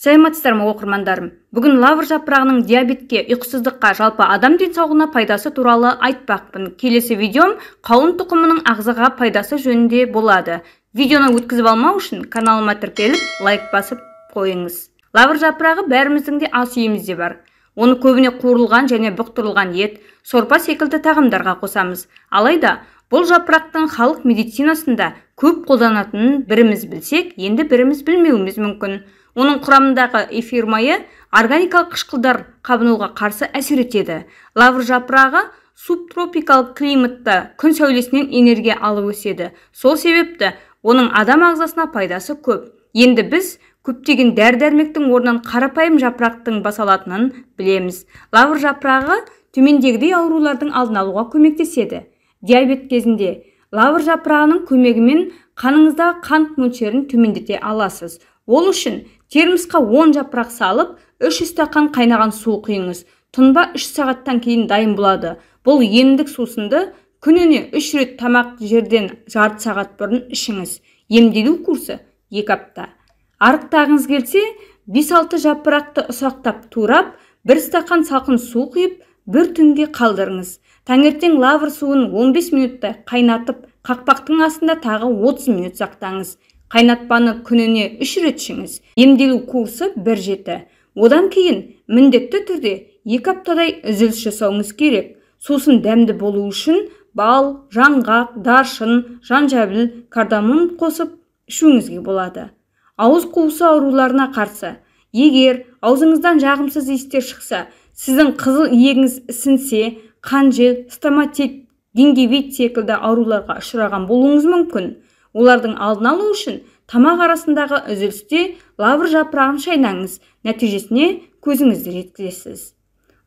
Сәлеметсіздер ме, оқырмандарым? Бүгін лавр жапырағының диабетке, ұйқысыздыққа, жалпы адам денсаулығына пайдасы туралы айтпақпын. Келесі видеом қауын тұқымының ағзаға пайдасы жөнінде болады. Видеоны өткізіп алмау үшін каналыма тіркеліп, лайк басып қойыңыз. Лавр жапырағы бәріміздің де ас үйімізде бар. Оны көбіне қуырылған және бұқтырылған ет, сорпа секілді тағамдарға қосамыз. Алайда бұл жапырақтың халық медицинасында көп қолданатынын біріміз білсек, енді біріміз білмеуіміз мүмкін. Оның құрамындағы эфир майы органикалық қышқылдар қабынуға қарсы әсер етеді. Лавр жапырағы субтропикалық климатта күн сәулесінен энергия алып өседі. Сол себепті оның адам ағзасына пайдасы көп. Енді біз көптеген дәрі-дәрмектің орнын қарапайым жапырақтың баса алатынын білеміз. Лавр жапырағы төмендегідей аурулардың алдын алуға көмектеседі. Диабет кезінде лавр жапырағының көмегімен қаныңыздағы қант мөлшерін төмендете аласыз. Ол үшін термосқа 10 жапырақ салып, 3 стақан қайнаған су құйыңыз. Тұнба 3 сағаттан кейін дайын болады. Бұл емдік сусынды күніне 3 рет тамақ жерден жарты сағат бұрын ішіңіз. Емделу курсы 2 апта. Арықтағыңыз келсе, 5-6 жапырақты ұсақтап турап, 1 стақан салқын су құйып, бір түнге қалдырыңыз. Таңертең лавр суын 15 минуттай қайнатып, қақпақтың астында тағы 30 минут сақтаңыз. Қайнатпаны күніне 3 рет ішіңіз. Емделу курсы 1-7. Одан кейін міндетті түрде 2 аптадай үзіліс жасауыңыз керек. Сусын дәмді болу үшін бал, жаңғақ, даршын, жанжабіл, кардамон қосып ішуіңізге болады. Ауыз қуысы ауруларына қарсы. Егер аузыңыздан жағымсыз иістер шықса, сіздің қызыл иегіңіз ісінсе, қанжел, стоматит, гингивит секілді ауруларға ұшыраған болуыңыз мүмкін. Олардың алдын алу үшін тамақ арасындағы үзілісте лавр жапырағын шайнаңыз, нәтижесіне көзіңізді жеткізесіз.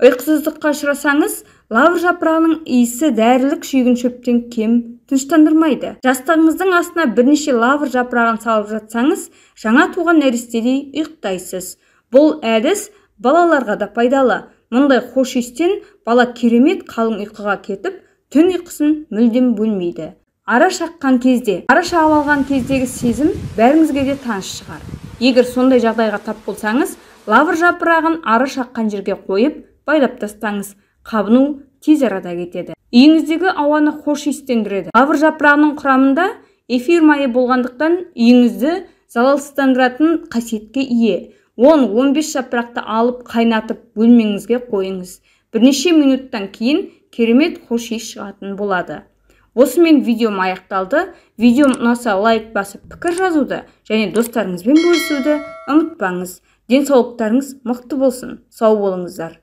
Ұйқысыздыққа ұшырасаңыз, лавр жапырағының иісі дәрілік шүйгін шөптен кем тыныштандырмайды. Жастығыңыздың астына бірнеше лавр жапырағын салып жатсаңыз, жаңа туған нәрестедей ұйықтайсыз. Бұл әдіс балаларға да пайдалы. Мұндай хош иістен бала керемет қалың ұйқыға кетіп, түн ұйқысын мүлдем бөлмейді. Ара шаққан кезде, ара шағып алған кездегі сезім бәріңізге де таныс шығар. Егер сондай жағдайға тап болсаңыз, лавр жапырағын ара шаққан жерге қойып, байлап тастаңыз. Қабыну тез арада кетеді. Үйіңіздегі ауаны хош иістендіреді. Лавр жапырағының құрамында эфир майы болғандықтан үйіңізді залалсыздандыратын қасиетке ие. 10-15 жапырақты алып қайнатып бөлмеңізге қойыңыз. Бірнеше минуттан кейін керемет хош иіс шығатын болады. Осымен видеом аяқталды. Видеом ұнаса лайк басып пікір жазуды және достарыңызбен бөлісуді ұмытпаңыз. Денсаулықтарыңыз мықты болсын. Сау болыңыздар.